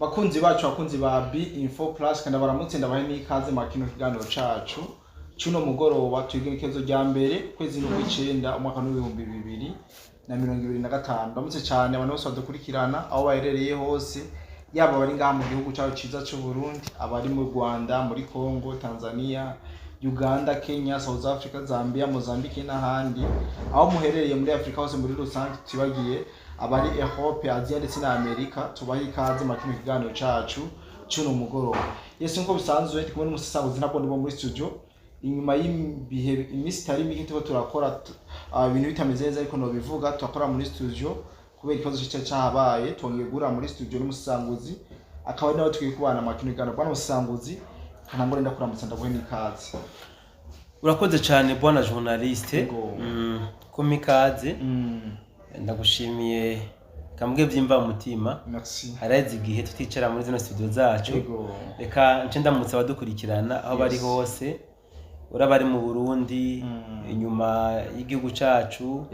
Bakunzi bacu, bakunzi ba B Info Plus, kandi baramutse, ndabahe n'ikaze mu kino kiganiro cacu cuno mugoroba. Twiga igenekerezo rya mbere, kwezi n'ukwicenda, umwaka w'2025. Ndamutse cyane abantu bose badukurikirana aho baherereye hose, yaba abari ngaha mu gihugu cyacu ciza c'u Burundi, abari mu Rwanda, muri Congo, Tanzania, Uganda, Kenya, South Africa, Zambia, Mozambique n'ahandi aho muherereye muri Afrika hose muri rusange, tutibagiye abari Europe, Asia ndetse na Amerika. Tubahe ikaze mu kino kiganiro cacu cuno mugoroba. Yes, nkuko bisanzwe ndi kumwe n'umusesanguzi, ntabwo ndimo muri studio inyuma y'ibihe, iminsi itari mike turiko turakora ibintu bitameze neza, ariko nobivuga turakora muri studio kubera ikibazo cari cahabaye. Twongeye guhurira muri studio n'umusesanguzi, akaba ari nawe tugiye kubana mu kino kiganiro. Bwana musesanguzi, kanangore ndakuramutsa, ndaguhe n'ikaze. Urakoze cyane, bwana journaliste. Yego. Kumpa ikaze, ndagushimiye kambwe byimva mutima. Merci. Haraheze igihe tuticara muri zino studio zacu. Reka nce ndamutse abadukurikirana aho bari hose, uraba ari mu Burundi, inyuma y'igihugu cacu,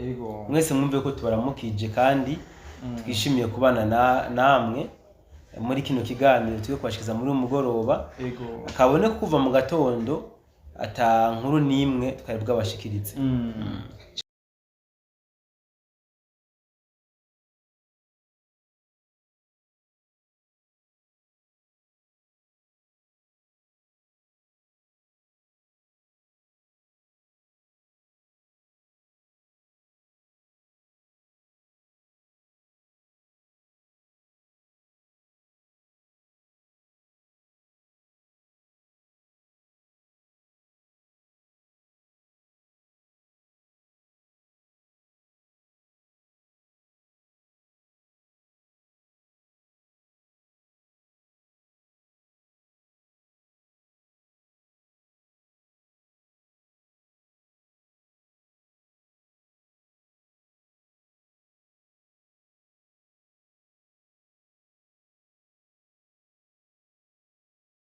mwese mwumve ko tubaramukije kandi twishimiye kubana namwe muri kino kiganiro tugiye kubashikiza muri uyu mugoroba. Kabone ko kuva mu gatondo ata nkuru n'imwe twari bwabashikirize.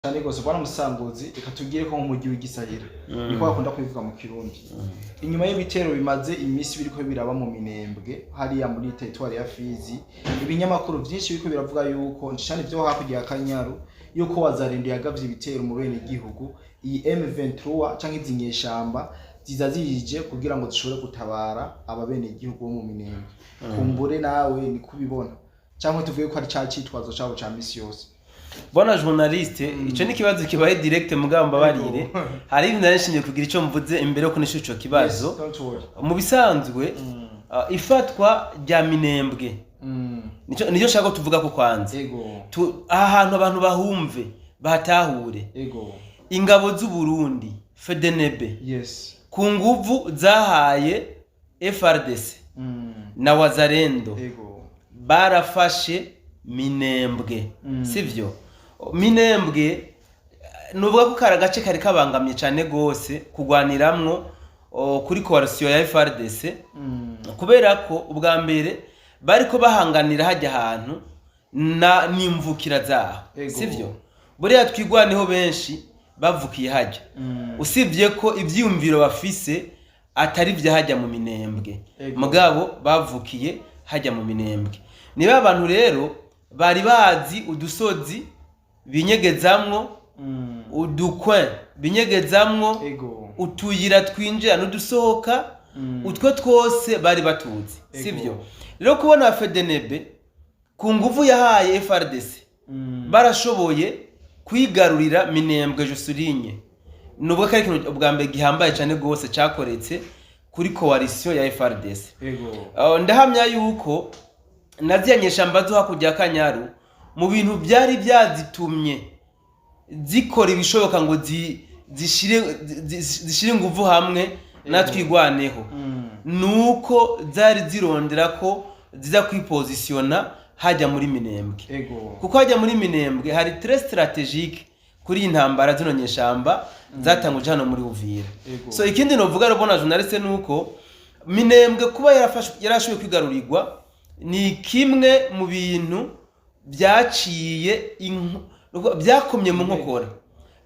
Cyane rwose, bwana musanguzi, reka tugire ko nk'umujyi w'igisahira, niko bakunda kubivuga mu Kirundi, inyuma y'ibitero bimaze iminsi biriko biraba mu Minembwe hariya muri teritwari ya Fizi, ibinyamakuru vyinshi biriko biravuga yuko cyane vyo hakurya ya Kanyaru, yuko Wazalendo yagavye ibitero mu bene gihugu, iyi M23 canke izi nyeshamba ziza zije kugira ngo zishobore gutabara aba bene gihugu bo mu Minembwe. Kumbure nawe ni kubibona, cyangwa tuvuge ko ari ca citwazo cabo ca misi yose? Bwana journaliste, ico ni ikibazo kibaye direct, mugabo mbabarire, hari ibintu nari nshimye kugira ico mvuze imbere yo kunishura ico kibazo. Yes, don't worry. Mu bisanzwe, ifatwa rya Minembwe, nico nshaka ko tuvuga ko kwanza aha hantu abantu bahumve, bahatahure. Ingabo z'u Burundi, FDNB, ku nguvu zahaye FRDC na Wazalendo, barafashe Minembwe. Sivyo? Minembwe nuvuga ko kari agace kari kabangamye cyane gose kugwaniramwo kuri coalition ya FRDC, kubera ko ubwa mbere bariko bahanganira hajya ahantu na n'imvukira zaho. Sivyo? Buriya twigwaneho benshi bavukiye hajya, usibye ko ivyiyumviro bafise atari vya hajya mu Minembwe, mugabo bavukiye hajya mu Minembwe. Niba abantu rero bari bazi udusozi binyegezamwo, udukwe binyegezamwo, utuyira twinjira n'udusohoka, utwo twose bari batuzi. Sivyo? Rero kubona FDNB ku nguvu yahaye FRDC barashoboye kwigarurira Minembwe, je souligne, nubwo ko ari ikintu ubwa mbere gihambaye cyane rwose cyakoretse kuri coalition ya FRDC. Ndahamya yuko na ziriya nyeshamba zo hakurya ya Kanyaru, mu bintu byari byazitumye zikora ibishoboka ngo zishire inguvu hamwe natwigwaneho, nuko zari zirondera ko ziza kwipozisiyona hajya muri Minembwe, kuko hajya muri Minembwe hari très stratégique kuri iyi ntambara zino nyeshamba zatanguje hano muri Uvira. So ikindi novuga rero, bona journaliste, nuko Minembwe kuba yarashoboye kwigarurirwa ni kimwe mu bintu byaciye byakomye mu nkokora,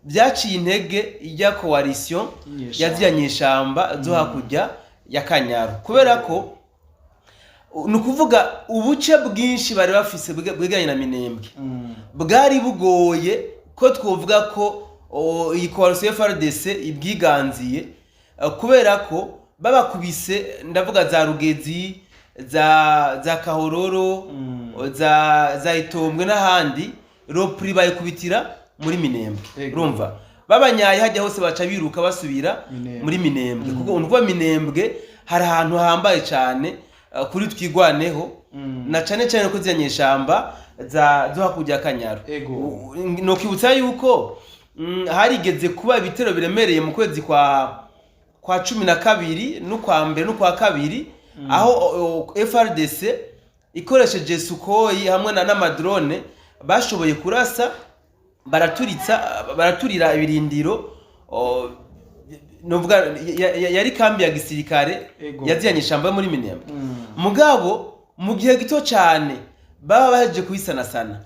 byaciye intege ijya coalition Y'inyeshamba. ya ziriya nyeshamba zo hakurya ya Kanyaru, kubera ko Ni ukuvuga ubuce bwinshi bari bafise bwegeranye na Minembwe bwari bugoye ko twovuga ko iyi coalition FARDC ibwiganziye, kubera ko babakubise, ndavuga za Rugezi, za Kahororo, za Itombwe n'ahandi, repli bayikubitira muri Minembwe. Urumva babanyaye hajya hose, baca biruka basubira Minembwe. muri Minembwe, kuko unuvuga Minembwe hari ahantu hambaye cyane kuri Twigwaneho, na cane cane ko ziriya nyeshamba za zo hakurya ya Kanyaru. Nokwibutsa yuko harigeze kuba ibitero biremereye mu kwezi kwa 12 n'ukwa mbere n'ukwa kabiri, aho FARDC ikoresheje Sukhoi hamwe na n'amadrone bashoboye kurasa, baraturitsa, baraturira ibirindiro, novuga yari kambi ya gisirikare yaziranye ishamba yo muri Minembwe. Mugabo mu gihe gito cyane baba bahejeje kuyisanasana,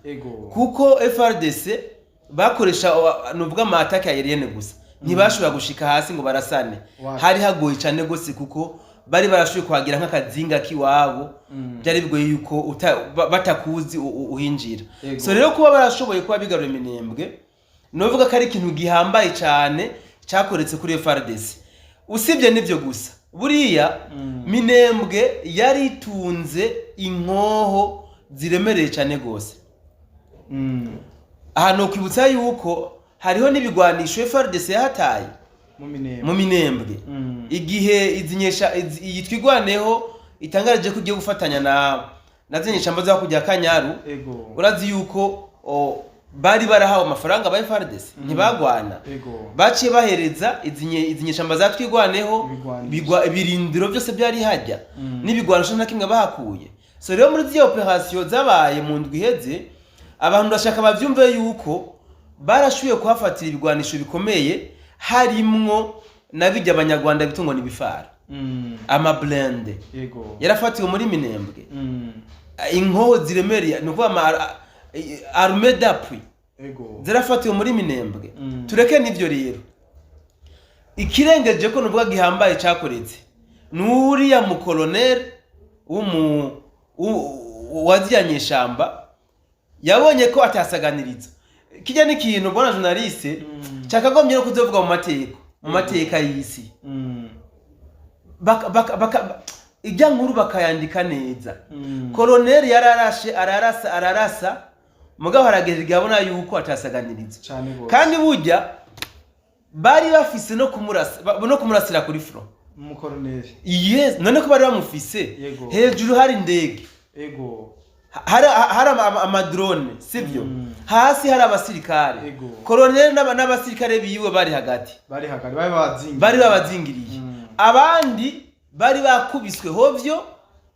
kuko FARDC bakoresha nuvuga ama attaque aérienne gusa, ntibashobora gushika hasi ngo barasane. Hari hagoye cyane gose, kuko bari barashoboye kuhagira nk'akazinga k'iwabo. Byari bigoye yuko batakuzi uhinjira. So rero kuba barashoboye kuba bigarura Minembwe, novuga ko ari ikintu gihambaye cyane cyakoretse kuri FARDC. Usibye n'ibyo gusa, buriya Minembwe yari itunze inkoho ziremereye cyane gose. Aha nokwibutsa yuko hariho n'ibigwanisho FARDC yahataye mu Minembwe. Mu Minembwe. Igihe izi nyesha iyi Twigwaneho itangarije ko igiye gufatanya na zino nyeshamba zo hakurya ya Kanyaru, urazi yuko bari barahawe amafaranga ba FARDC ntibagwana. Baciye bahereza izi nyeshamba za Twigwaneho Ibigwanisho. Ibirindiro byose byari hajya n'ibigwanisho nta kimwe bahakuye. So rero muri z'iyo operation zabaye mu ndwi iheze, abantu bashaka bavyumve yuko barashoboye kuhafatira ibigwanisho bikomeye, harimwo na bijya abanyarwanda bitungwa n'ibifara, amablindés yarafatiwe muri Minembwe. Inkoho ziremereye, ni ukuvuga ama arme d'appui zirafatiwe muri Minembwe. Tureke n'ibyo rero, ikirengeje ko nuvuga gihambaye cyakoretse n'uriya mukoloneli waziriya nyeshamba yabonye ko atasaganiriza kijya n'ikintu, bwana journaliste, cyakagombye no kuzovuga mu mateka y'isi. Ijya nkuru bakayandika neza. Koloneli yararashe, ararasa, ararasa, mugabo harageze igihe abona yuko atasaganiriza. Cane gose. Kandi burya bari bafise no kumurasa, no kumurasira kuri front. Umukoroneri? Yes, none ko bari bamufise hejuru hari indege, hari amadrone, sivyo? Hasi hari abasirikare. Koloneli n'abasirikare biwe bari hagati. Bari hagati, bari babazingiye. Bari babazingiriye. Abandi bari bakubiswe hovyo,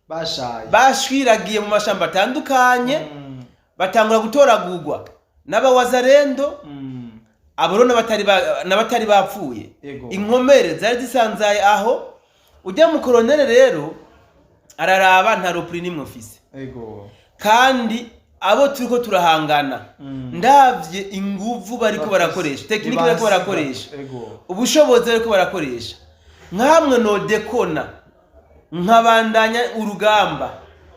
bashaye, bashwiragiye mu mashamba atandukanye, batangura gutoragurwa n'abawazarendo. Abo rero n'abatari bapfuye, inkomere zari zisanzaye aho. Ujya mu koronere rero araraba, nta repli nimwe mfise, kandi abo turiko turahangana, ndavye inguvu bariko barakoresha, technique bariko barakoresha, ubushobozi bariko barakoresha, nkamwe nodekona nkabandanya urugamba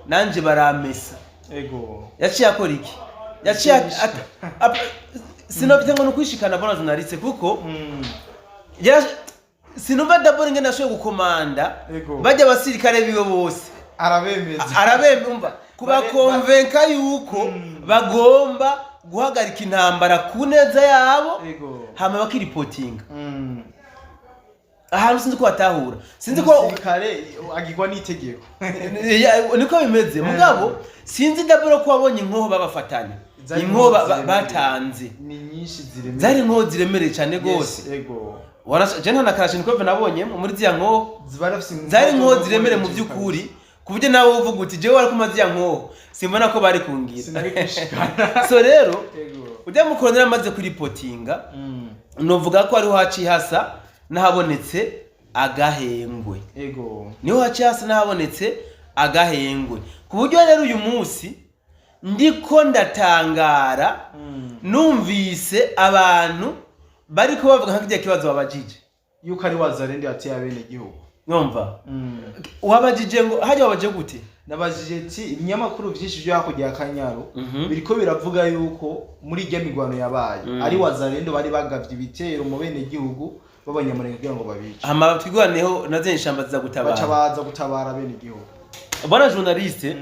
nanje baramesa. Yaciye akora iki? Yaciye sinovite ngo nukwishikana, bona journaliste, kuko sinumva d'abord ingene ashoboye gukomanda bajya abasirikare biwe bose. Arabemeza. Arabemba kubakonvenka yuko bagomba guhagarika intambara ku neza yabo, hama bakiripotinga. Ahantu sinzi ko batahura, sinzi ko Umusirikare agirwa n'itegeko. Niko bimeze. Mugabo sinzi d'abord ko wabonye inkoho babafatanya, Zari inkoho inkoho ziremereye. batanze. Ni nyinshi ziremereye. Zari inkoho ziremereye cyane rwose. Yes, ego. Je nta na kalashnikov nabonye muri ziriya nkoho. Zibara bafise inkoho Zari inkoho zo ziremereye mu gukoresha. by'ukuri, ku buryo nawe uvuga uti jewe wari kuma ziriya nkoho simbona ko bari kungira. Sinari kwishikana. So rero ujya mu koroneri amaze kuripotinga, novuga ko ariho haciye hasa n'ahabonetse agahengwe. Niho haciye hasa n'ahabonetse agahengwe, ku buryo rero uyu munsi ndiko ndatangara numvise abantu bariko bavuga nka kirya kibazo babajije Yuko ari wazarende yateye abene gihugu. Numva wabajije ngo hajya wabajije gute? Nabajije ati ibinyamakuru byinshi byo hakurya ya Kanyaru biriko biravuga yuko muri irya migwano yabaye ari Wazalendo bari bagavye ibitero mu bene gihugu b'Abanyamurenge kugira ngo babice. Hama Twigwaneho na zene shamba ziza Baca gutabara. Baza gutabara bene gihugu. Bwana journaliste,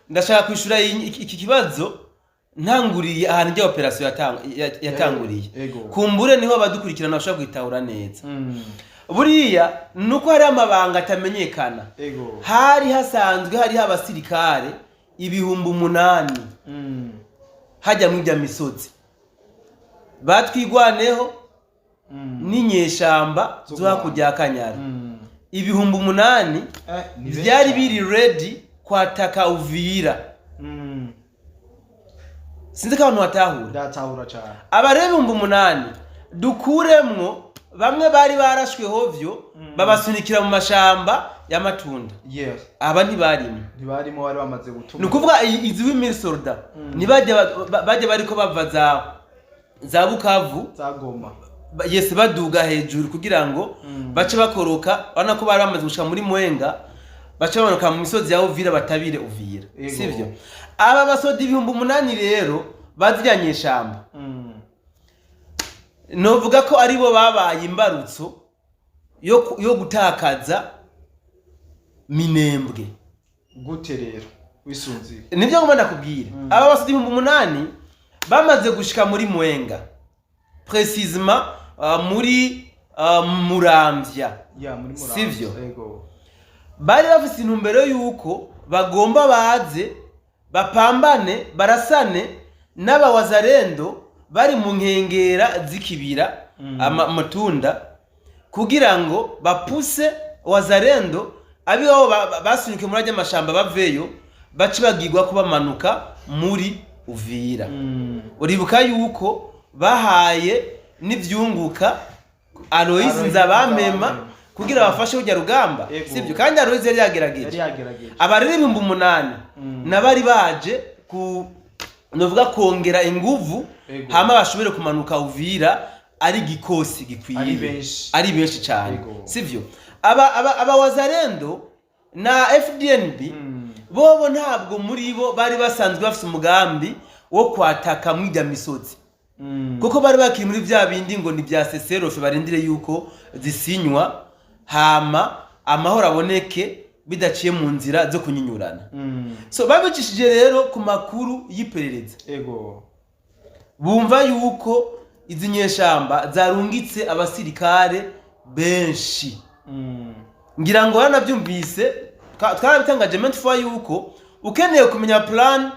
ndashaka kwishura iki kibazo ntanguriye ahantu irya opération yatanguriye. Kumbure niho abadukurikirana bashobora kwitahura neza. Buriya nuko hari amabanga atamenyekana. Hari hasanzwe hariho abasirikare 8000 hajya mu irya misozi batwigwaneho n'inyeshamba zo hakurya ya Kanyara. 8000 Ni benshi vyari cyane. biri ready kwataka Uvira. Sinzi ko abantu batahura. Ndatahura cyane. Aba rero 8000, dukuremwo bamwe bari barashwe hovyo, babasunikira mu mashamba y'amatunda. Aba ntibarimo. Ntibarimo, bari bamaze gutuma. Ni ukuvuga izi 8000 soldats ntibajya bajya bariko bava za Bukavu, za Goma. Yes, baduga hejuru kugira ngo bace bakoroka. Urabona ko bari bamaze gushika muri Mwenga, bace bamanuka mu misozi ya Uvira, batabire Uvira. Sivyo? Aba basoda 8000 rero bazirya nyeshamba, novuga ko aribo babaye imbarutso yo gutakaza Minembwe. Gute rero wisunze? Nibyo ngomba ndakubwira. Aba basoda 8000 bamaze gushika muri Mwenga, précisément muri Muramvya. Ya, muri Muramvya. Sivyo? Ego. Bari bafise intumbero yuko bagomba baze bapambane, barasane n'abawazarendo bari mu nkengera z'ikibira amatunda, kugira ngo bapuse Wazarendo abiwabo basunike muri ajya amashamba, baveyo bace bagirwa ko bamanuka muri Uvira. Uribuka yuko bahaye n'ivyunguka Aloyizi Aloyizi Nzabamema Nzabamema. kugira bafashe urya rugamba. Sibyo? Kandi Aloyizi yari yagerageje. Yari yagerageje. Aba rero 8000 n'abari baje ku novuga kongera inguvu, hama bashobore kumanuka Uvira ari gikosi gikwiye. Ari benshi. Ari benshi cyane. Sivyo? Aba Wazarendo na FDNB bobo ntabwo muri bo bari basanzwe bafite umugambi wo kwataka mwirya misozi, kuko bari bakiri muri bya bindi ngo ni bya cessez-le-feu, barindire yuko zisinywa hama amahoro aboneke bidaciye mu nzira zo kunyinyurana. So babicishije rero ku makuru y'iperereza, bumva yuko izi nyeshamba zarungitse abasirikare benshi. Ngira ngo waranabyumvise, twarabitangaje maintes fois yuko ukeneye kumenya plan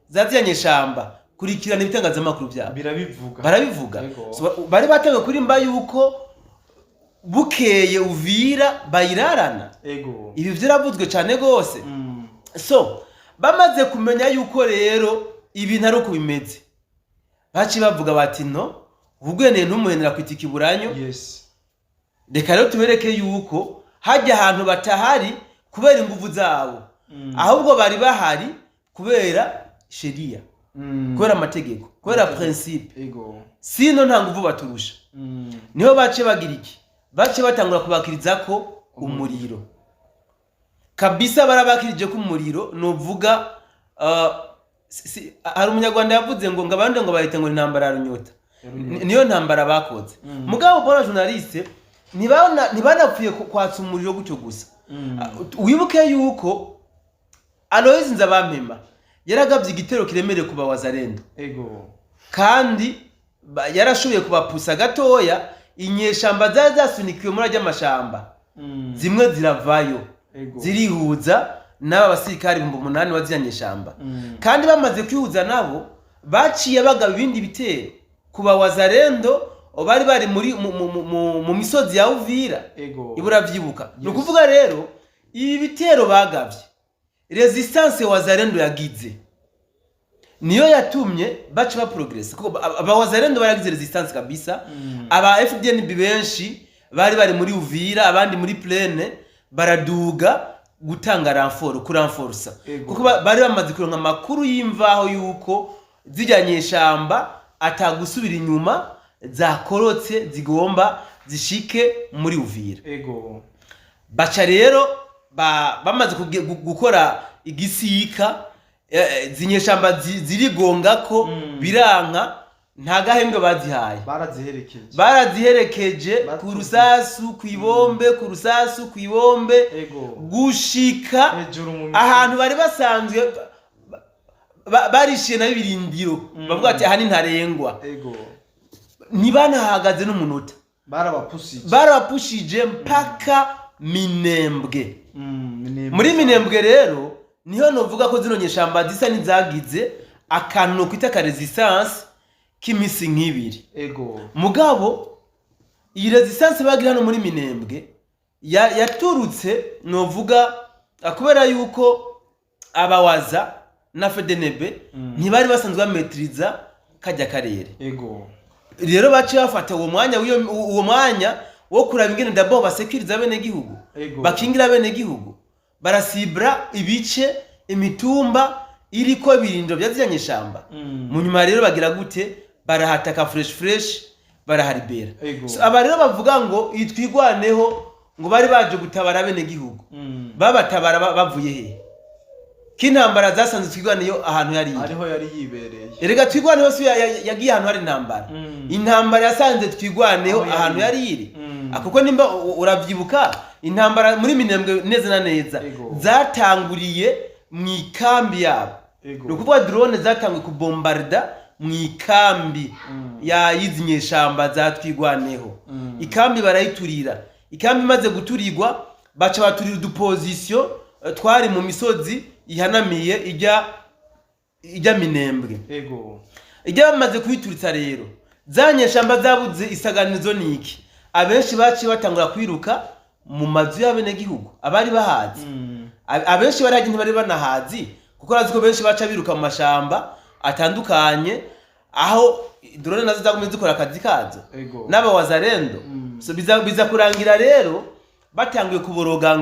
za ziriya nyeshamba, kurikirana ibitangazamakuru byabo. Birabivuga. Barabivuga. So, bari batangiye kurimba yuko bukeye Uvira bayirarana. Ibi vyaravuzwe cyane rwose. So bamaze kumenya yuko rero ibintu ari uko bimeze, baci bavuga bati: "No ubweneye ntumuhenera kwita ikiburanyo. Reka rero tubereke yuko hajya ahantu batahari kubera inguvu zabo, ahubwo bari bahari kubera sheria, kubera amategeko, kubera principe. Sino nta nguvu baturusha." Niho bace bagira iki? Bace batangura kubakiriza ko umuriro kabisa. Barabakirije ko umuriro. Nuvuga hari Umunyarwanda yavuze ngo abandi ngo bahita ngo ni intambara ya runyota. Niyo ntambara bakoze. Mugabo bona journaliste, ntibanapfuye kwatsa umuriro gutyo gusa. Wibuke yuko Aloys Nzabampema yaragabye igitero kiremereye ku Bawazarendo. Kandi yarashoboye kubapusa gatoya. Inyeshamba zari zasunikiwe muri ajya amashamba, zimwe ziravayo, zirihuza n'aba basirikari 8000 wa ziriya nyeshamba. Kandi bamaze kwihuza nabo, baciye bagaba ibindi bitero ku Bawazarendo bari muri mu misozi ya Uvira. Iburavyibuka? Ni ukuvuga rero ibi bitero bagavye, résistance Wazarendo yagize niyo yatumye baca ba progress, kuko aba Wazarendo baragize résistance kabisa. Aba FDNB benshi bari muri Uvira, abandi muri plaine, baraduga gutanga renfort, kuranforsa, kuko bari bamaze kuronka amakuru y'imvaho yuko zirya nyeshamba atagusubira inyuma, zakorotse, zigomba zishike muri Uvira. Baca rero bamaze gukora. Igisika zinyeshamba zirigongako biranka, nta gahembwe bazihaye. Baraziherekeje. Baraziherekeje ku rusasu ku ibombe, ku rusasu ku ibombe, gushika hejuru mu misozi. Ahantu bari basanzwe barishiye nayo ibirindiro, bavuga ati aha ni ntarengwa. Ntibanahagaze n'umunota. Barabapushije. Barabapushije mpaka Minembwe. Minembwe. Muri Minembwe rero niho novuga ko zino nyeshamba zisa n'izagize akantu nokwita ka resistance k'imisi nk'ibiri. Mugabo iyi resistance bagira hano muri Minembwe yaturutse novuga kubera yuko abawaza na FDNB ntibari basanzwe bametiriza kajya karere. Rero baciye bafata uwo mwanya uwo mwanya wo kuraba ingene d'abord basekiriza bene gihugu, bakingira bene gihugu, barasibra ibice, imitumba iriko ibirindiro bya ziriya nyeshamba. Mu nyuma rero bagira gute? Barahataka fresh fresh, baraharibera. So, aba rero bavuga ngo itwigwaneho, ngo bari baje gutabara bene gihugu, babatabara bavuye hehe k'intambara zasanze Twigwaneyo ahantu yari iri? Ariho yari yibereye. Erega Twigwaneho si yagiye ahantu hari intambara. Intambara yasanze Twigwaneho Aho yari ahantu iri. yari iri. Kuko nimba uravyibuka, intambara muri Minembwe neza na neza zatanguriye mu ikambi yabo. Ni ukuvuga drone zatanguye kubombarda mu ikambi ya y'izi nyeshamba za Twigwaneho. Ikambi barayiturira. Ikambi imaze guturirwa, baca baturira udupozisiyo twari mu misozi ihanamiye ijya Minembwe. Ijya bamaze kuyituritsa rero, za nyeshamba zabuze isaganizo niki, abenshi baciye batangura kwiruka mu mazu y'abenegihugu abari bahazi. Abenshi bari hagi ntibari banahazi, kuko arazi ko benshi baca biruka mu mashamba atandukanye, aho drone nazo zagumye zikora akazi kazo n'aba wazalendo. So biza kurangira rero batanguye kuboroga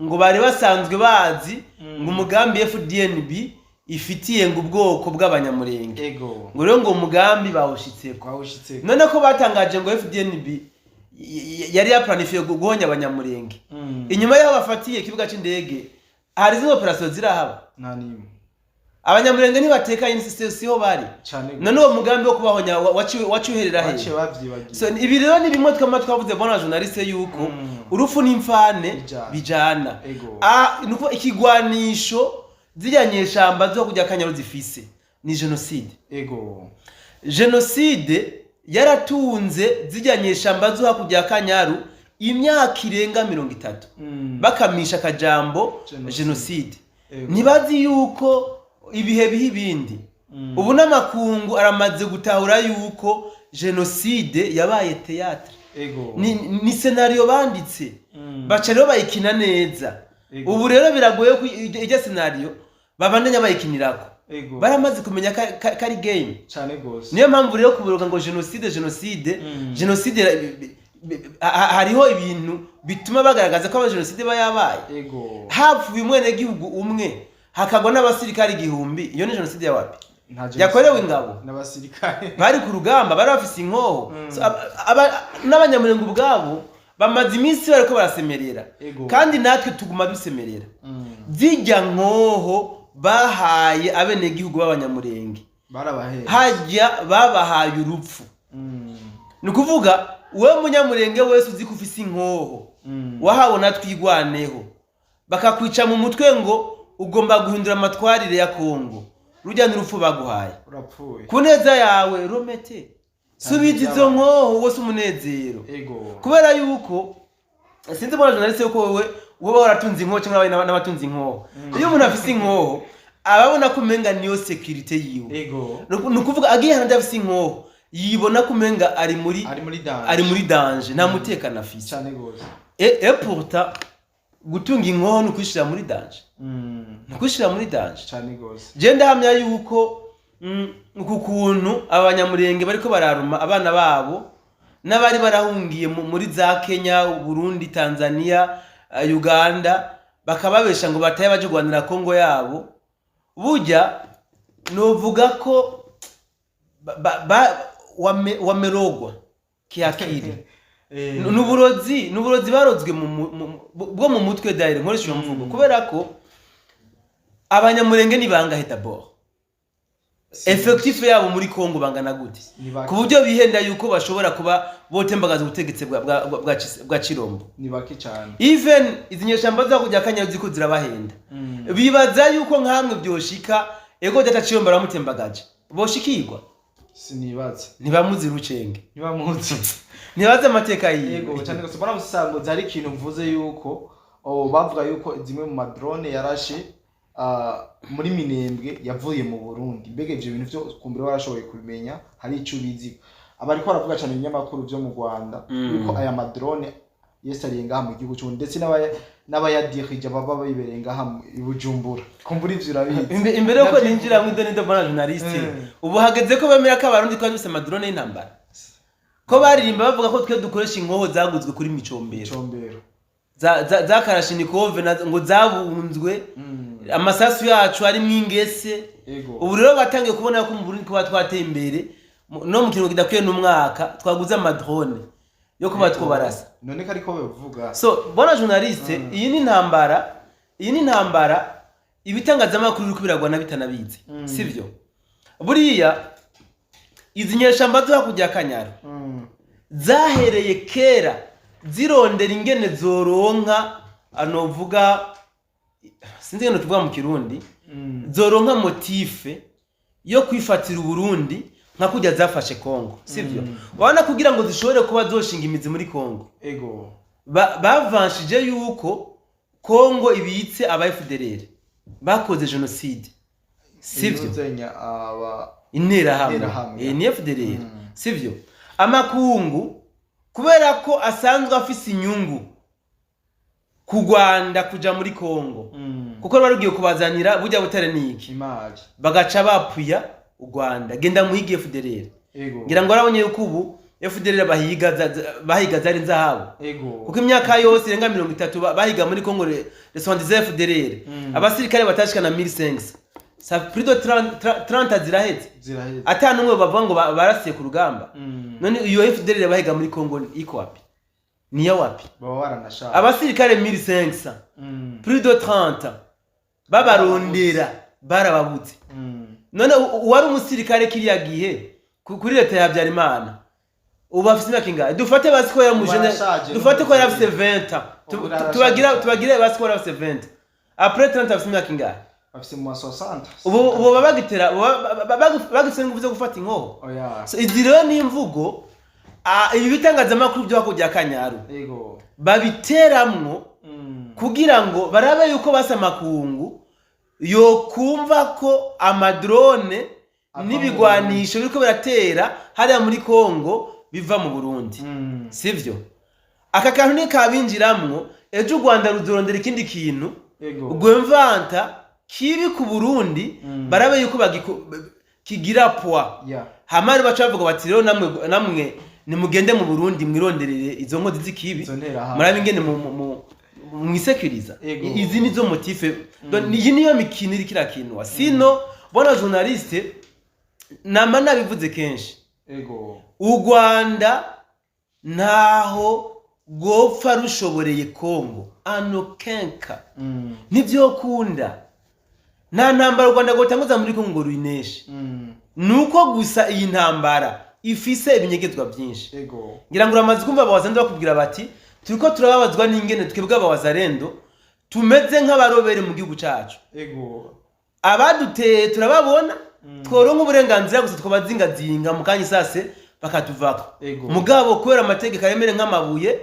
ngo bari basanzwe bazi ngo umugambi FDNB ifitiye ngo ubwoko bw'Abanyamurenge, ngo rero ngo umugambi bawushitseko. Twawushitse. None ko batangaje ngo FDNB yari yaplanifiye guhonya Abanyamurenge, inyuma y'aho bafatiye ikibuga c'indege hari izindi operasiyo zirahaba? Nta nimwe. Abanyamurenge ntibatekanye, siho bari. Cane. None uwo mugambi wo kubahonya waciye uherera hehe? Baciye bavyibagiye. So ibi rero ni bimwe twama twavuze, bona journaliste, yuko urupfu n'imfane Bijana. bijana. Ni ukuvuga ikigwanisho ziriya nyeshamba zo kujya Kanyaru zifise ni jenoside. Jenoside yaratunze ziriya nyeshamba zo hakurya ya Kanyaru imyaka irenga 30, bakamisha akajambo Jenoside. jenoside. Ntibazi yuko ibihe biha ibindi. Ubu n'amakungu aramaze gutahura yuko jenoside yabaye théâtre. Ni scénario banditse, baca rero bayikina neza. Ubu rero biragoye ko ijya scénario babandanya bayikinirako. Baramaze kumenya ko ari game. Cane gose. Niyo mpamvu rero kuburuka ngo jenoside, jenoside, jenoside, hariho ibintu bituma bagaragaza ko abajenoside bayabaye. Hapfuye umwenegihugu umwe, hakagwa n'abasirikare 1000, iyo ni jenoside ya wapi? Nta jenoside. Yakorewe ingabo n'abasirikare bari ku rugamba, bari bafise inkoho. So, n'Abanyamurenge ubwabo bamaze iminsi bariko barasemerera. Kandi natwe tuguma dusemerera. Zijya nkoho bahaye abenegihugu b'Abanyamurenge, barabahera. Hajya babahaye urupfu. Ni ukuvuga wowe munyamurenge wese uzi ko ufise inkoho wahawe na Twigwaneho, bakakwica mu mutwe ngo ugomba guhindura amatwarire ya Kongo, rujya n'urupfu baguhaye. Urapfuye. Ku neza yawe, romete, subiza izo nkoho wose umunezero. Kubera yuko sinzi, mbona journaliste, yuko wowe woba waratunze inkoho cyangwa n'abatunze inkoho, iyo umuntu afise inkoho ababona ko umenga niyo sécurité yiwe. Ni ukuvuga agiye hanze afise inkoho, yibona ko umenga ari muri ari muri danger. Ari muri danger, nta mutekano afise. Cane gose. Et pourtant gutunga inkoho ni ukwishira muri danger, ni ukwishira muri danger. Cane gose. Je ndahamya yuko uku kuntu Abanyamurenge bariko bararuma abana babo n'abari barahungiye muri za Kenya, Burundi, Tanzania, Uganda, bakababesha ngo bataye baje kurwanira Kongo yabo, burya novuga ko wamerogwa kiakili. Nuburozi barozwe bwo mu mutwe daire, nkoresha iyo mvugo kubera ko Abanyamurenge ni bangahe d'abord? Effectif yabo muri Kongo bangana gute, Ni bake. ku buryo bihenda yuko bashobora kuba botembagaza ubutegetsi bwa Chirombo? Ni bake cyane. Even izi nyeshamba zo kujya Kanyaru ziko zirabahenda, bibaza yuko nkamwe byoshika ego data Chirombo aramutembagaje, boshikirwa? Sinibaza. Ntibamuzi Rucenge. Ntibamuzi. Ntibazi amateka yiwe. Yego cyane gose. Mbona musango hari ikintu mvuze yuko, oh, bavuga yuko zimwe mu madrone yarashe muri Minembwe yavuye mu Burundi. Mbega ivyo bintu vyo kumbure warashoboye kubimenya, hari ico ubizi? Abariko baravuga cyane ibinyamakuru vyo mu Rwanda yuko aya madrone yesariye ngaha mu gihugu cy'u, ndetse n'abayadirije baba bibereye ngaha i Bujumbura. Kumbura ivyo urabizi. Imbere yuko ninjira mu idoni mbona journaliste, ubu hageze ko bemera ko Abarundi twari dufise amadrone y'intambara, ko baririmba bavuga ko twe dukoresha inkoho zaguzwe kuri Micombero, Combero. za Kalashnikov ngo zabunzwe, amasasu yacu arimwo ingese. Ubu rero batangiye kubona ko mu Burundi kuba twateye imbere, no mu kiringo kidakwiye n'umwaka twaguze amadrone yo kuba twobarasa. None ko ariko babivuga. So bona journaliste, iyi ni intambara ibitangazamakuru biriko biragwana bitanabizi, sivyo? Buriya izi nyeshamba zo hakurya ya Kanyaru zahereye kera zirondera ingene zoronka, anovuga, sinzi ingene tuvuga mu Kirundi, zoronka motif yo kwifatira Uburundi nka kurya zafashe Kongo, sivyo? Urabona, kugira ngo zishobore kuba zoshinga imizi muri Kongo, bavanshije yuko Kongo ibitse aba FDLR bakoze jenoside, sivyo? Inuzenya aba Interahamwe. Interahamwe. Ni FDLR, sivyo? Amakungu, kubera ko asanzwe afise inyungu ku Rwanda kuja muri Kongo, kuko ruba rugiye kubazanira burya butare niki, imari, bagaca bapuya u Rwanda, genda muhige FDLR. Ngira ngo arabonye yuko ubu FDLR bahiga bahiga zari nzahabu, kuko imyaka yose irenga 30 bahiga muri Congo les 70 FDLR, abasirikare batashika na 1500, ça plus de 30 30 ziraheze, ziraheze, ata numwe bavuga ngo barasiye ku rugamba. None iyo FDLR bahiga muri Congo iko wapi? Niyo wapi? Baba baranashaka. Abasirikare 1500, plus de 30 babarondera, barababutse. None uwari umusirikare kiriya gihe kuri leta ya Habyarimana ubu afise imyaka ingahe? Dufate basi ko yari umujene, Barashaje. dufate ko yari afise 20 ans. Ubu arashaje. Tubagire basi ko yari afise 20, après 30 afise imyaka ingahe? Bafise mu ma 60. Ubu baba bagitera, bagifise ingufu zo gufata inkoho? Oya. So, izi rero ni imvugo, ibi bitangazamakuru byo hakurya ya Kanyaru babiteramwo kugira ngo barabe yuko basa amakungu yokumva ko amadrone Ava mu n'ibigwanisho biriko biratera hariya muri Kongo biva mu Burundi, sivyo? Aka kantu nikabinjiramwo, ejo u Rwanda ruzorondera ikindi kintu rwemvanta kibi ku Burundi, barabe yuko kigira poids. Hamari baca bavuga bati: "Rero namwe nimugende mu Burundi mwironderere izo nkozi z'ikibi, Izo nterahamwe. murabe ingene mwisekuriza." Izi nizo motif. Donc, iyi niyo mikino iriko irakinwa. Sino bona journaliste, nama nabivuze kenshi, u Rwanda ntaho rwopfa rushoboreye Kongo ano kenka. Ntivyokunda. Nta ntambara u Rwanda rwotanguza muri Kongo ngo ruyineshe. Nuko gusa iyi ntambara ifise ibinyegezwa byinshi. Ngira ngo uramaze kumva abawazalendo bakubwira bati: "Turiko turababazwa n'ingene twebwe abawazalendo tumeze nk'abarobere mu gihugu cacu. Abaduteye turababona, tworonka uburenganzira gusa twabazingazinga mu kanya isase bakatuvako." Mugabo kubera amategeko aremere nk'amabuye,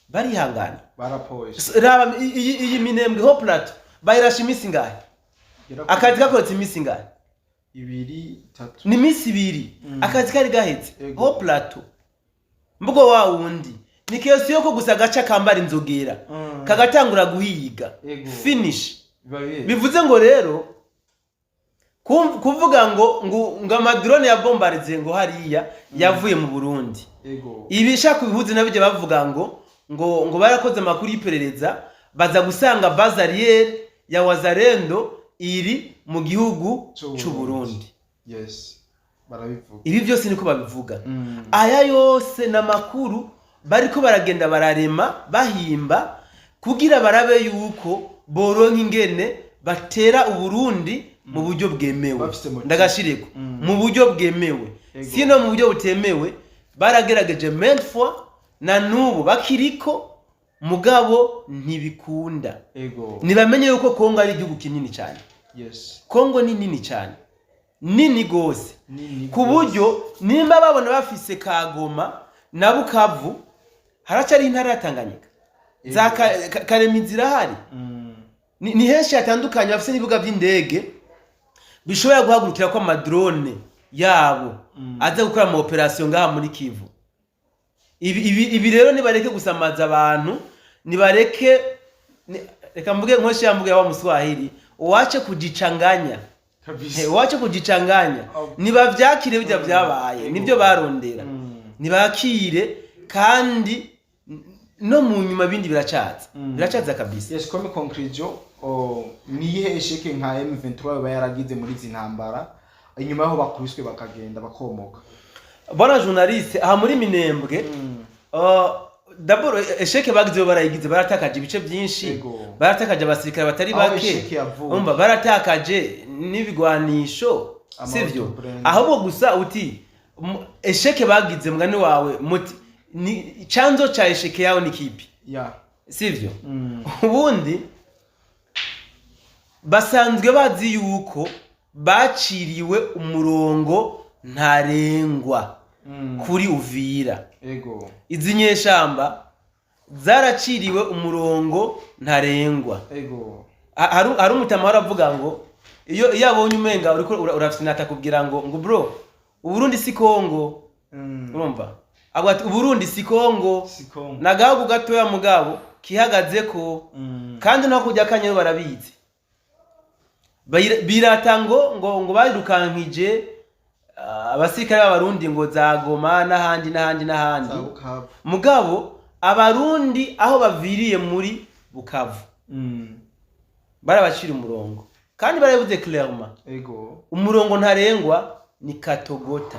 barihangana. Barapoje. Raba iyi Minembwe ho plateau, bayirasha iminsi ingahe? Akazi gakoretse iminsi ingahe? Ibiri, itatu. Ni iminsi 2, akazi kari gahetse. Ho plateau mbugo wa wundi ni kesi ko gusa gaca kambara inzogera, kagatangura guhiga. Finish. Biba biheze. Bivuze ngo rero kuvuga ngo amadrone ya bombarize ngo hariya yavuye mu Burundi, ibishaka ibihuzi nabyo bavuga ngo barakoze amakuru y'iperereza, baza gusanga base arrière ya Wazalendo iri mu gihugu C'Uburundi. c'u Burundi. Yes, barabivuga. Ibi byose niko babivuga. Aya yose ni amakuru bariko baragenda bararema, bahimba kugira barabe yuko boronka ingene Batera Uburundi mu buryo bwemewe. Bafise motif. Ndagashireko, mu buryo bwemewe. Sino mu buryo butemewe baragerageje maintes fois, na n'ubu bakiriko, mugabo ntibikunda. Ntibamenye yuko Kongo ari igihugu kinini cyane. Kongo ni nini cyane, nini gose. Nini. Ku buryo nimba babona bafise Kagoma na Bukavu, haracari intara ya Tanganyika, za Karemi zirahari. Ni henshi hatandukanye bafise n'ibibuga by'indege bishobora guhagurukira ko ama drone yabo aza gukora ama opération ngaha muri Kivu. Ibi rero nibareke gusamaza abantu, nibareke reka mvuge nkoshi ya mvuge ya wa Muswahili, uwache kujichanganya. Uwache kujichanganya. Nibavyakire bijya byabaye. Nibyo barondera. Nibakire kandi no mu nyuma bindi biracaza. Biracaza kabisa. Yes, comme conclusion, oh, ni iyihe échec nka M23 yoba yaragize muri izi ntambara inyuma yaho bakubiswe bakagenda bakomoka? Bwana journaliste, aha muri Minembwe, d'abord échec bagize bo barayigize, baratakaje ibice byinshi. Baratakaje abasirikare batari Aho bake. échec yavuye. Umva, baratakaje n'ibigwanisho. Ama Sivyo? auto-blindé. Ahubwo gusa uti échec bagize, mugani wawe muti ni chanzo cha échec yao ni kipi? Sivyo? Ubundi basanzwe bazi yuko baciriwe umurongo ntarengwa kuri Uvira. Izi nyeshamba zaraciriwe umurongo ntarengwa. Hari umutama aravuga ngo iyo abonye umenga uriko urafyinata, akubwira ngo bro, Uburundi si Kongo. Urumva, avuga ati Uburundi si Kongo. Si Kongo. Ni agahugu gatoya mugabo kihagazeko. Kandi no kujya kanyeyo barabizi. Birata ngo bayirukankije abasirikare b'Abarundi ngo za Goma n'ahandi n'ahandi n'ahandi. Za Bukavu. Mugabo Abarundi aho baviriye muri Bukavu barabacira umurongo kandi barabivuze clairement. Umurongo ntarengwa ni Katogota.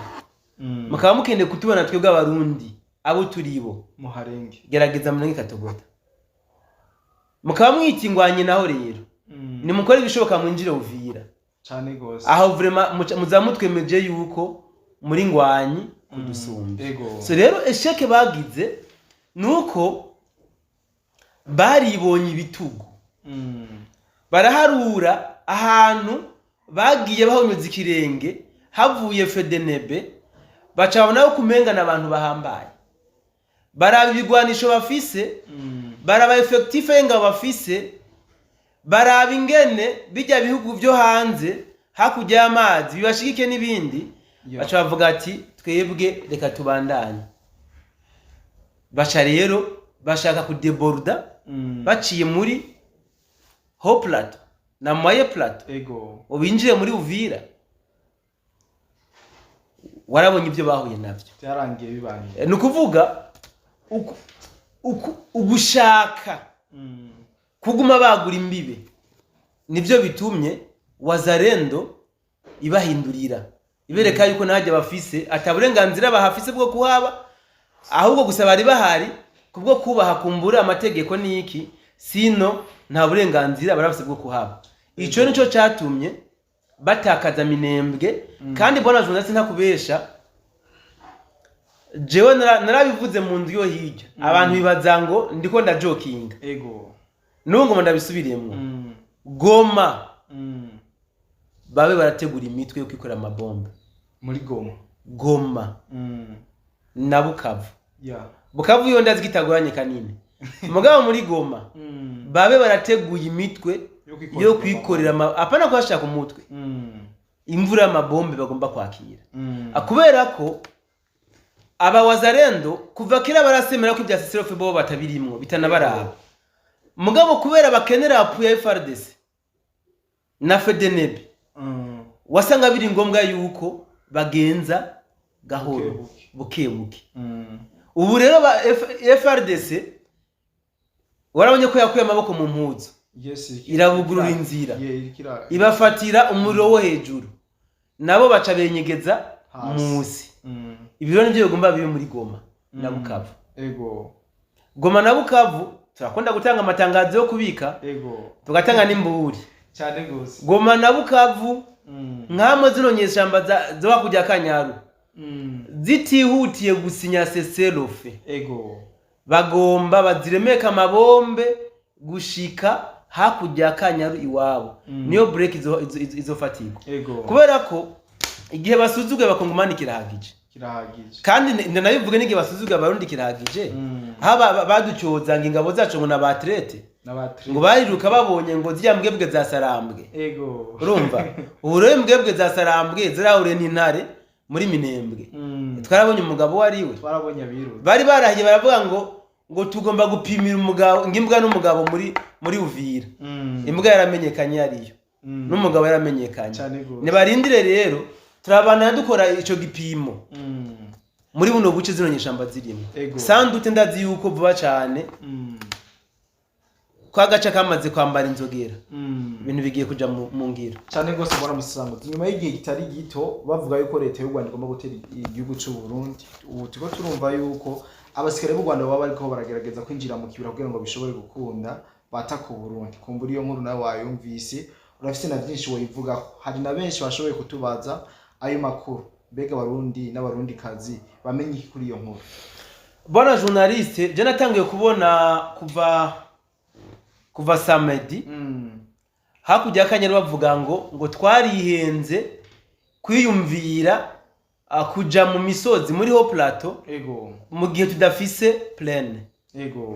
Mukaba mukeneye kutubona twebwe Abarundi abo turibo, Muharenge. gerageza murenge Katogota. Mukaba mwita ingwanye naho rero, nimukore ibishoboka mwinjire Uvira. Cane gose. Aho vraiment muza mutwemeje yuko muri ngwanyi kudusumba. So rero échec bagize nuko baribonye ibitugu. Baraharura ahantu bagiye bahonyuza ikirenge havuye FDNB, baca babona ko kumengana abantu bahambaye, baraba ibigwanisho bafise, baraba effectif y'ingabo bafise, baraba ingene bijya bihugu byo hanze hakurya y'amazi bibashigike n'ibindi. Baca bavuga ati twebwe reka tubandanye. Baca rero bashaka kudeborda baciye muri haut plateau na moyen plateau ngo binjire muri Uvira. Warabonye ibyo bahuye navyo. Byarangiye bibangiye. Ni ukuvuga ugushaka kuguma bagura imbibe nibyo bitumye Wazalendo ibahindurira, ibereka yuko ntajya bafise, ata burenganzira bahafise bwo kuhaba, ahubwo gusa bari bahari kubwo kubaha kumbura amategeko n'iki, sino nta burenganzira bari bafise bwo kuhaba. Ico nico catumye batakaza Minembwe. Kandi bwana journaliste, ntakubesha, jewe narabivuze mu nzu yo hirya, abantu bibaza ngo ndiko ndajokinga. N'ubu ngo ndabisubiremwo. Goma babe barategura imitwe yo kwikorera amabombe. Muri Goma? Goma na Bukavu. Bukavu yo ndazi kitagoranye kanini, mugabo muri Goma babe barateguye imitwe yo kwikorera. Yo kwikorera apana kuhashaka umutwe, imvura y'amabombe bagomba kwakira. Kubera ko aba Wazalendo kuva kera barasemera ko ibya cessez-le-feu bo batabirimwo, bitanabaraba, mugabo kubera bakenera appui ya FARDC na FDNB, wasanga biri ngombwa yuko bagenza gahoro. Buke. Buke buke. Ubu rero ba FARDC warabonye ko yakuye amaboko mu mpuzu. Irabugurura inzira. Yeah, ibafatira umuriro wo hejuru, nabo baca benyegeza hasi. Musi ibiro nivyo bigomba bibe muri Goma na Bukavu. Goma na Bukavu turakunda gutanga amatangazo yo kubika, tugatanga n'imburi. Cyane gose. Goma na Bukavu, nkamwe zino nyeshamba zo hakurya ya Kanyaru zitihutiye gusinya cessez-le-feu, bagomba baziremeka amabombe gushika hakurya ya Kanyaru iwabo. Niyo break izofatirwa. Kubera ko igihe basuzuguye Abakongomani kirahagije. Kirahagije. Kandi ndanabivuge, n'igihe basuzuguye Abarundi kirahagije. Aho baducyoza ngo ingabo zacu ngo na traîtres, n'abatri ngo bariruka babonye ngo ziriya mbwebwe za Sarambwe. Urumva, ubu rero imbwebwe za Sarambwe zirahure n'intare muri Minembwe. Twarabonye umugabo uwo ari we. Twarabonye abirutse. Bari barahiye, baravuga ngo tugomba gupimira umugabo, ngo imbwa n'umugabo muri Uvira. Imbwa yaramenyekanye ariyo, n'umugabo yaramenyekanye. Cyane gose. Nibarindire rero, turabana dukora ico gipimo muri buno buce zino nyeshamba zirimo. Sandute ndazi yuko vuba cane kwa gace kamaze kwambara inzogera, ibintu bigiye kuja mu ngiro. Cyane rwose, mbona musanguzi nyuma y'igihe kitari gito bavuga yuko leta y'u Rwanda igomba gutera igihugu cy'u Burundi, ubu turiko turumva yuko abasirikare b'u Rwanda baba bariko baragerageza kwinjira mu kibira kugira ngo bishobore gukunda bataka u Burundi. Kumbura iyo nkuru nawe wayumvise, urafise na byinshi woyivugaho. Hari na benshi bashoboye kutubaza ayo makuru. Mbega Abarundi n'Abarundikazi bamenye iki kuri iyo nkuru? Bwana journaliste, je natangiye kubona kuva samedi hakurya y'Akanyaru bavuga ngo twarihenze kwiyumvira kuja mu misozi muri haut plateau mu gihe tudafise plaine.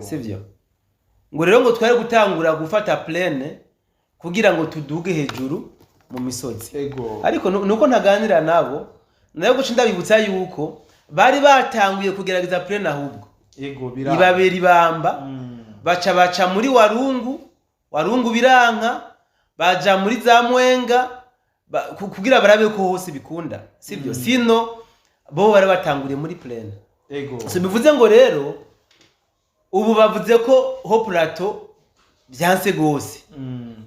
Sivyo? Ngo rero ngo twari gutangura gufata plaine kugira ngo tuduge hejuru mu misozi. Ariko nuko ntaganira nabo, nayo guca ndabibutsa yuko bari batanguye kugerageza plaine ahubwo ego bira ibabera ibamba. Baca muri Warungu, Warungu biranka, baja muri za Mwenga kugira barabe ko hose bikunda, sibyo? Sino bo bari batanguriye muri plaine. So bivuze ngo rero ubu bavuze ko haut plateau byanse gose,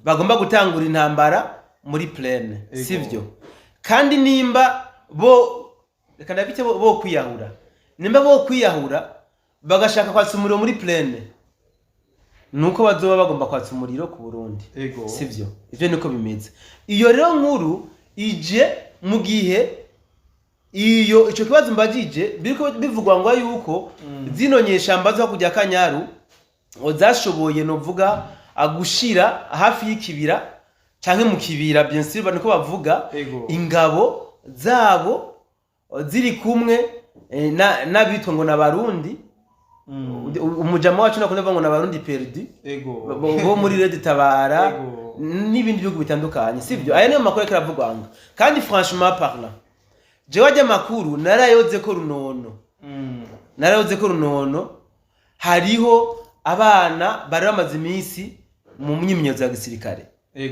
bagomba gutangura intambara muri plaine. Sivyo? Kandi nimba bo, reka ndabite, bo kwiyahura, nimba bo kwiyahura bagashaka kwatsa umuriro muri plaine, nuko bazoba bagomba kwatsa umuriro ku Burundi. Sivyo? Ivyo niko bimeze. Iyo rero nkuru ije mu gihe iyo ico kibazo mbajije biriko bivugwa ngo yuko zino nyeshamba zo kujya Kanyaru ngo zashoboye, novuga, agushira hafi y'ikibira canke mu kibira, bien sûr niko bavuga, ingabo zabo ziri kumwe n'abitwa ngo n'Abarundi. Umujama wacu nakunda kuvuga ngo n'Abarundi perdus bo muri Red Tabara n'ibindi bihugu bitandukanye, sibyo? Aya niyo makuru ariko aravugwa ngo, kandi franchement parlant, jewe ajya amakuru narayoze ko runono, narayoze ko runono. Hariho abana bari bamaze iminsi mu myimenyerezo ya gisirikare,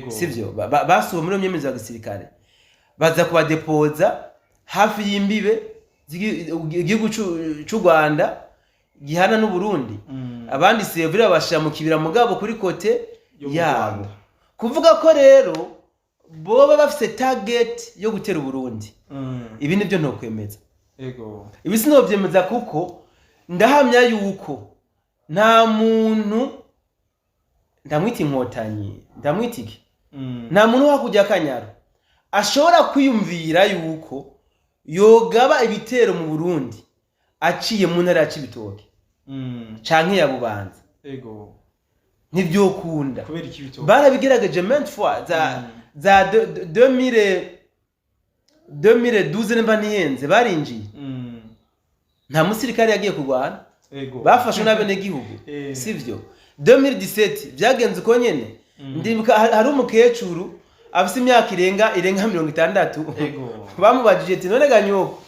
sivyo? Basuwe muri iyo myimenyerezo ya gisirikare, baza kubadepoza hafi y'imbibe igihugu c'u Rwanda gihana n'Uburundi. Abandi sevure babashira mu kibira, mugabo kuri côté yo mu yabo. Rwanda. Kuvuga ko rero boba bafise target yo gutera Uburundi, ibi nibyo ntokwemeza. Ibi sinovyemeza, kuko ndahamya yuko nta muntu, ndamwita inkotanyi, ndamwita iki, nta muntu wo hakurya y'Akanyaru ashobora kwiyumvira yuko yogaba ibitero mu Burundi aciye mu ntara ya Cibitoke canke ya Bubanza. Ntivyokunda. Kubera iki bitoke? Barabigerageje maintes fois za za 2012, nimba ntihenze, barinjiye, nta musirikare yagiye kurwana, bafashwe n'abenegihugu. Sivyo? 2017 byagenze uko nyene. Ndibuka hari umukecuru afise imyaka irenga 60. Bamubajije ati: "None ganyoko,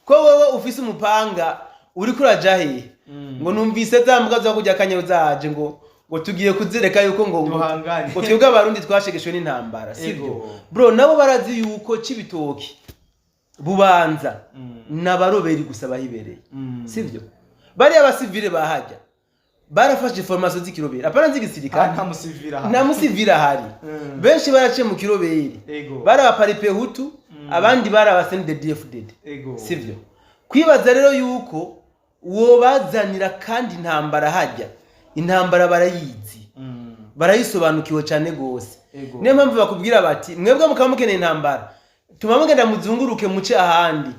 ko wewe ufise umupanga, uriko uraja hehe?" Ngo: "Numvise za mbwa zo kurya Akanyaru zaje, ngo tugiye kuzereka yuko ngo Duhangane. ngo twebwe Abarundi twashegeshwe n'intambara." Sivyo? Bro, nabo barazi yuko Cibitoki, Bubanza n'abaroberi gusa bahibereye. Sivyo? Bariya abasivile bahajya barafashe formation z'ikiroberi, apana z'igisirikare. Nta musivira ahari. Nta musivile ahari. Benshi baraciye mu kiroberi, bari Abaparipehutu, abandi bari aba CNDD-FDD. Sivyo? Kwibaza rero yuko wobazanira kandi intambara hajya, intambara barayizi. Barayisobanukiwe cyane gose. Ego. Niyo mpamvu bakubwira bati: "Mwebwe mukaba mukeneye intambara, tuma mugenda muzunguruke muce ahandi."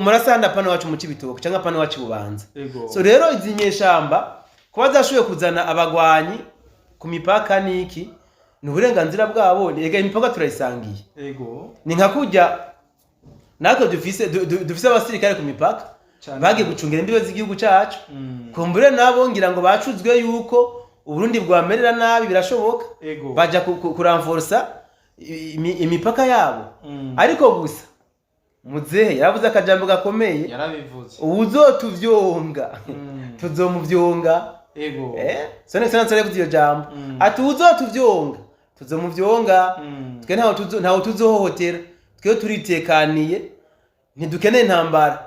Murasanda pano wacu mu Cibitoke cyangwa pano wacu Bubanza. Ego. So rero izi nyeshamba kuba zashoboye kuzana abagwanyi ku mipaka niki, ni uburenganzira bwabo. Ega imipaka turayisangiye. Ego. Ni nka kurya natwe dufise abasirikare ku mipaka Cane. bagiye gucungira imbibe z'igihugu cacu. Kumbure nabo ngira ngo bacuzwe yuko Uburundi bwamerera nabi, birashoboka. Ego. Baja kuranforsa imipaka yabo. Ariko gusa muzehe yaravuze akajambo gakomeye. Yarabivuze. Uwuzotuvyonga tuzomuvyonga. Ego. Son Excellence yaravuze iyo jambo, ati: "Uwuzotuvyonga tuzomuvyonga." Twe ntawe tuzohohotera, twe turitekaniye, ntidukeneye intambara,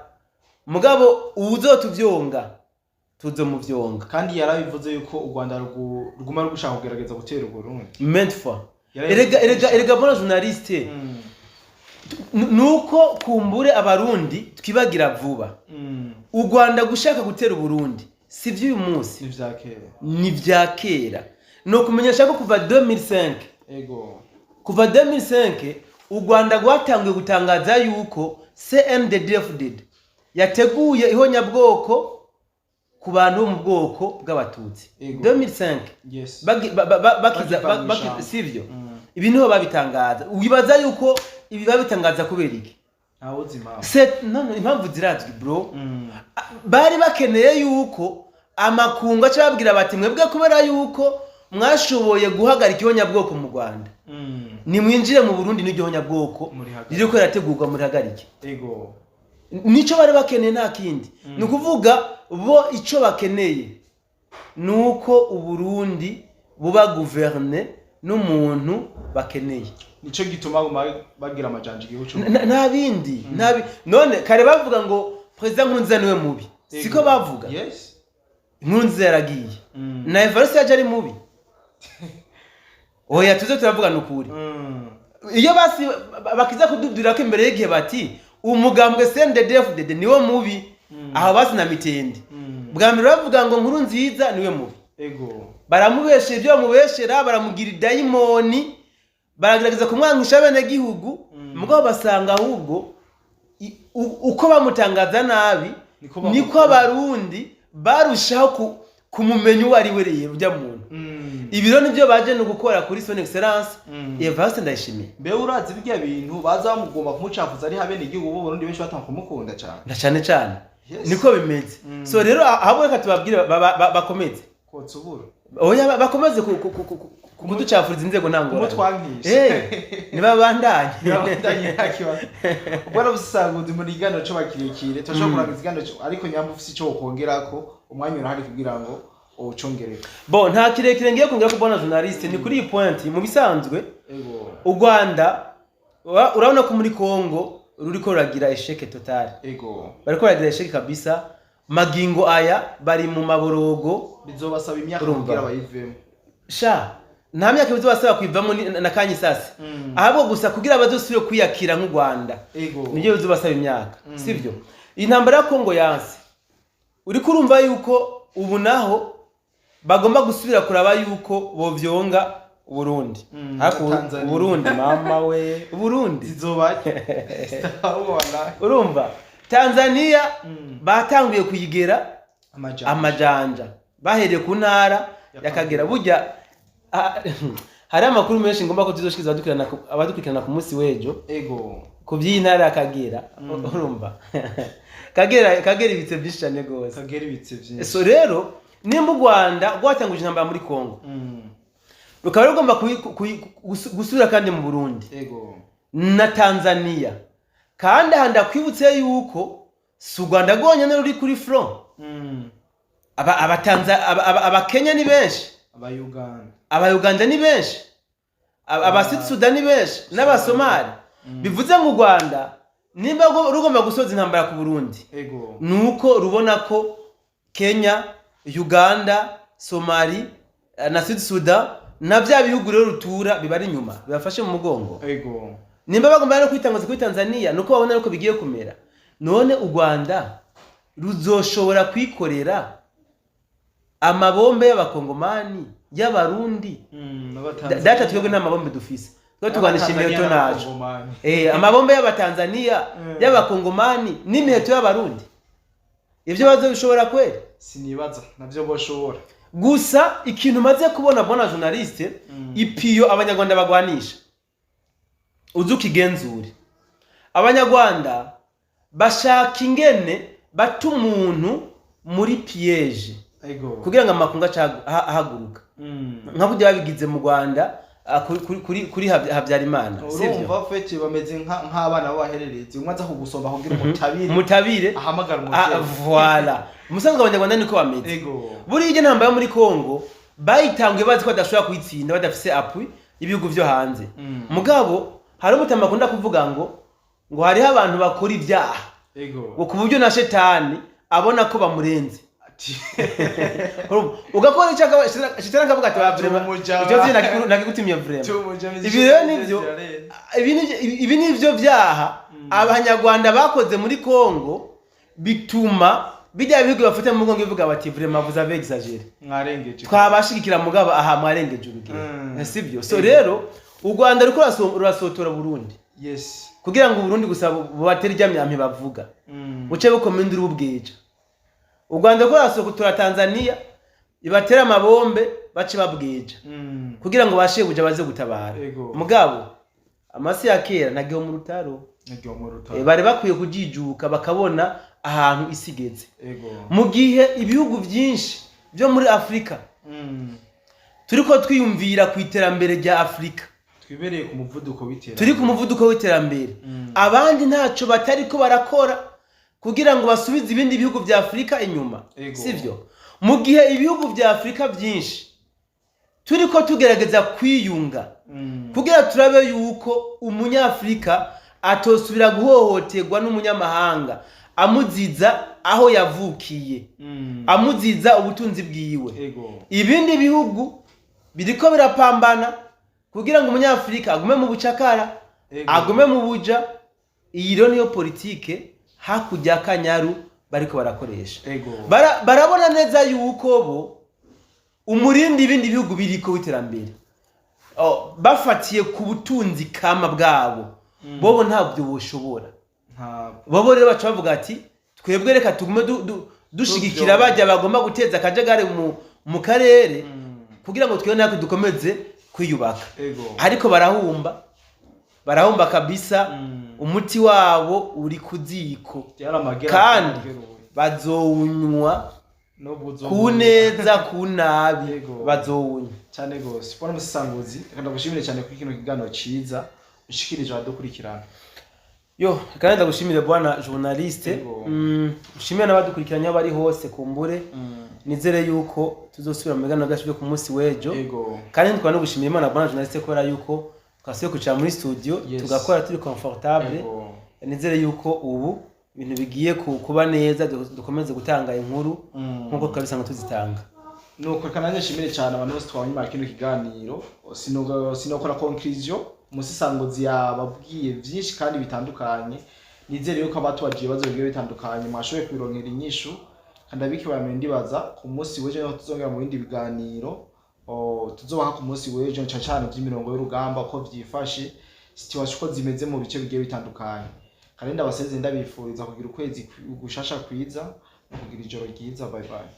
mugabo uwuzotuvyonga tuzomuvyonga. Kandi yarabivuze yuko u Rwanda ruguma rugushaka kugerageza gutera Uburundi. Maintes fois. Yarabivuze. Erega bona journaliste, nuko kumbure Abarundi twibagira vuba. U Rwanda gushaka gutera Uburundi si vy'uyu munsi. Ni vya kera. Ni vya kera. Ni ukumenyesha ko kuva 2005, Ego. kuva 2005 u Rwanda rwatanguye gutangaza yuko CNDD-FDD yateguye ihonyabwoko ku bantu bo mu bwoko bw'Abatutsi. Ego. 2005. Yes. Bakiza Bakiva mu baki- ijambo. Sivyo? Ibi niho babitangaza. Wibaza yuko ibi babitangaza kubera iki? Ntawuzi impamvu. No, impamvu zirazwi, bro. Bari bakeneye yuko amakungu aca babwira bati: "Mwebwe kubera yuko mwashoboye guhagarika ihonyabwoko mu Rwanda, nimwinjire mu Burundi n'iryo honyabwoko Murihagarike. ririko rirategurwa murihagarike." Ego. Nico bari bakeneye, nta kindi. Ni ukuvuga bo ico bakeneye ni uko Uburundi buba gouverné n'umuntu bakeneye. Nico gituma baguma bagira amajanja igihugu cy'u Nta bindi, none kare bavuga ngo Perezida Nkurunziza niwe mubi, siko bavuga? Yes. Nkurunziza yaragiye, na Evariste yaje ari mubi. Oya, tuze turavugana ukuri. Iyo basi bakiza kududurira ko imbere y'igihe bati: "Umugambwe CNDD-FDD niwo mubi", aho basi na mitende. Bwa mbere bavuga ngo Nkuru Nziza niwe mubi. Ego. Baramubeshera ibyo bamubeshera, baramugira idayimoni, baragerageza kumwangisha bene gihugu. Mugabo basanga ahubwo uko bamutangaza nabi, niko niko Abarundi barushaho kumumenya uwo ari we. Rero ujya muntu, ibiro nibyo baje no gukora kuri Son Excellence Evariste Ndayishimiye. Mbe urazi birya bintu baza bamugomba kumucafuza ari habene igihugu b'u Burundi benshi batanga kumukunda cyane. Na cyane cyane. Yes. Niko bimeze. So rero ahubwo reka tubabwire bakomeze kotsa uburo. Oya, bakomeze kuducafuriza inzego, nta ngorane. Kumutwankisha. Nibabandanye. Nibabandanye, nta kibazo. Ubwo arabusanguzi muri ikiganiro cyo bakirekire turashobora kurangiza ikiganiro ariko nyamba ufise icyo wokongerako, umwanya urahari kugira ngo uwucongereko. Bo, nta kirekire ngiye kongera ko, bona journaliste, ni kuri iyi point. Mu bisanzwe, Ego. u Rwanda urabona ko muri Congo ruriko ruragira échec total. Ego. Bariko baragira échec kabisa. Magingo aya bari mu maborogo. Bizobasaba imyaka Urumva. kugira bayivemo. Sha, nta myaka bizobasaba kwivamo na kanya isasi. Ahubwo gusa kugira bazosubire kwiyakira nk'u Rwanda, Ego. nibyo bizobasaba imyaka. Sivyo? Intambara ya Kongo yanse, uriko urumva yuko ubu naho bagomba gusubira kuraba yuko bovyonga Uburundi. Ariko Tanzania. Uburundi, mama we, Uburundi zizoba wallahi. Urumva Tanzania batanguye kuyigera amajanja, amajanja, bahereye ku ntara ya ya Kagera. Burya hari amakuru menshi ngomba ko tuzoshikiza abadukurikirana ku munsi w'ejo Ego. ku by'iyi ntara ya Kagera. Urumva Kagera ibitse byinshi cyane rwose. Kagera ibitse byinshi. So rero nimba u Rwanda rwatanguje intambara muri Kongo, rukaba rugomba gusubira kandi mu Burundi Ego. na Tanzania, kandi aha ndakwibutse yuko si u Rwanda rwonyine ruri kuri front. Abakenya ni benshi. Abayuganda. Abayuganda ni benshi, Abasud Sudan ni benshi n'Abasomali. Bivuze ngo u Rwanda nimba rugomba gusoza intambara ku Burundi, Ego. nuko rubona ko Kenya, Uganda, Somali na Sud Sudan na bya bihugu rero rutura bibari inyuma bibafashe mu mugongo. Ego. Nimba bagomba no kwitangaza kuri Tanzania, nuko babona ko bigiye kumera. None u Rwanda ruzoshobora kwikorera Amabombe y'abakongomani, y'abarundi, data twebwe nta mabombe dufise, twe turwanisha imiheto ntaco. Amabombe y'abatanzania, y'abakongomani n'imiheto y'abarundi, ivyo bazobishobora kweri? Sinibaza navyo boshobora. Gusa ikintu maze kubona, bona journaliste, ipiyo abanyarwanda bagwanisha, uzi ukigenzure, abanyarwanda bashaka ingene bata umuntu muri piège kugira ngo amakungu ace ahaguruka, nka burya babigize mu Rwanda, kuri Habyarimana, sivyo? Urumva fete bameze nk'abana b'abahererezi, umwe aza kugusomba kugira umutabire, mutabire, ahamagara umuvyeyi. Voilà, musanzwe abanyarwanda niko bameze. Buriya iryo ntambara yo muri Congo bayitanguye bazi ko badashobora kuyitsinda badafise appui y'ibihugu vyo hanze. Mugabo hari umutama akunda kuvuga ngo hariho abantu bakora ibyaha ngo ku buryo na shetani abona ko bamurenze. Urumva, ugakora icyo shetani akavuga ati: "Wa vraiment, Tumuja. icyo vyo nakigutumye vraiment." Tumuja. Ibi rero nivyo, ibi nivyo byaha abanyarwanda bakoze muri Congo, bituma bijya bihugu bafata mu mugongo bivuga bati: "Vraiment, vous avez exagéré." Mwarengeje. Twabashigikira, mugabo aha mwarengeje urugero. Sibyo? So rero u Rwanda ruriko rurasotora Burundi kugira ngo Uburundi gusa bubatere irya myampi bavuga, buce bukoma induru bubwija. U Rwanda ruriko rurasotora Tanzania, ibatera amabombe bace babwija kugira ngo bashebuja baze gutabara. Mugabo amasi ya kera ntagiho mu rutaro. Ntagiho mu rutaro. Bari bakwiye kujijuka bakabona ahantu isi igeze, mu gihe ibihugu byinshi byo muri Afurika turiko twiyumvira ku iterambere rya Afurika, twibereye ku muvuduko w'iterambere, turi ku muvuduko w'iterambere, abandi ntaco batariko barakora kugira ngo basubize ibindi bihugu vya Afurika inyuma. Sivyo? Mu gihe ibihugu vya Afurika byinshi turiko tugerageza kwiyunga kugira turabe yuko umunyafurika atosubira guhohoterwa n'umunyamahanga amuziza aho yavukiye, amuziza ubutunzi bwiwe, ibindi bihugu biriko birapambana kugira ngo umunyafurika agume mu bucakara, agume mu buja. Iyi rero niyo politike hakurya y'Akanyaru bariko barakoresha. Barabona neza yuko bo umurindi ibindi bihugu biriko w'iterambere, oh, bafatiye ku butunzi kama bwabo, bobo ntabyo boshobora. Ntabwo. Bobo rero baca bavuga ati: "Twebwe reka tugume dushigikira bajya bagomba guteza akajagari mu karere kugira ngo twebwe natwe dukomeze kwiyubaka." Ariko barahumba, barahumba kabisa. Umuti wabo uri ku ziko. Byaramagera. Kandi bazowunywa ku neza, ku nabi. Bazowunywa. Cyane gose, bwana musesanguzi, reka ndagushimire cyane kuri kino kiganiro ciza ushikirije abadukurikirana. Yo, kandi ndagushimire, bwana journaliste. Nshimire n'abadukurikiranye aho bari hose. Kumbure nizere yuko tuzosubira mu biganiro byacu byo ku munsi w'ejo. Kandi tukaba no gushimira Imana, bwana journaliste, kubera yuko twasubiye kwicara muri studio, tugakora turi confortable. Nizere yuko ubu ibintu bigiye kuba neza, dukomeze gutanga inkuru nk'uko twabisanga tuzitanga. Nuko reka nanjye nshimire cyane abantu bose twabonye muri kino kiganiro. Sinokora conclusion, umusesanguzi yababwiye byinshi kandi bitandukanye. Nizere yuko abatubagiye ibibazo bigiye bitandukanye mwashoboye kubironkera inyishu, kandi abikibamenye ndibaza ku munsi w'ejo niho tuzongera mu bindi biganiro. Tuzobaha ku munsi w'ejo cane cane by'imirongo y'urugamba, uko vyifashe, situation uko zimeze mu bice bigiye bitandukanye. Kandi ndabasezeye, ndabifuriza kugira ukwezi gushasha kwiza no kugira ijoro ryiza. Bye bye.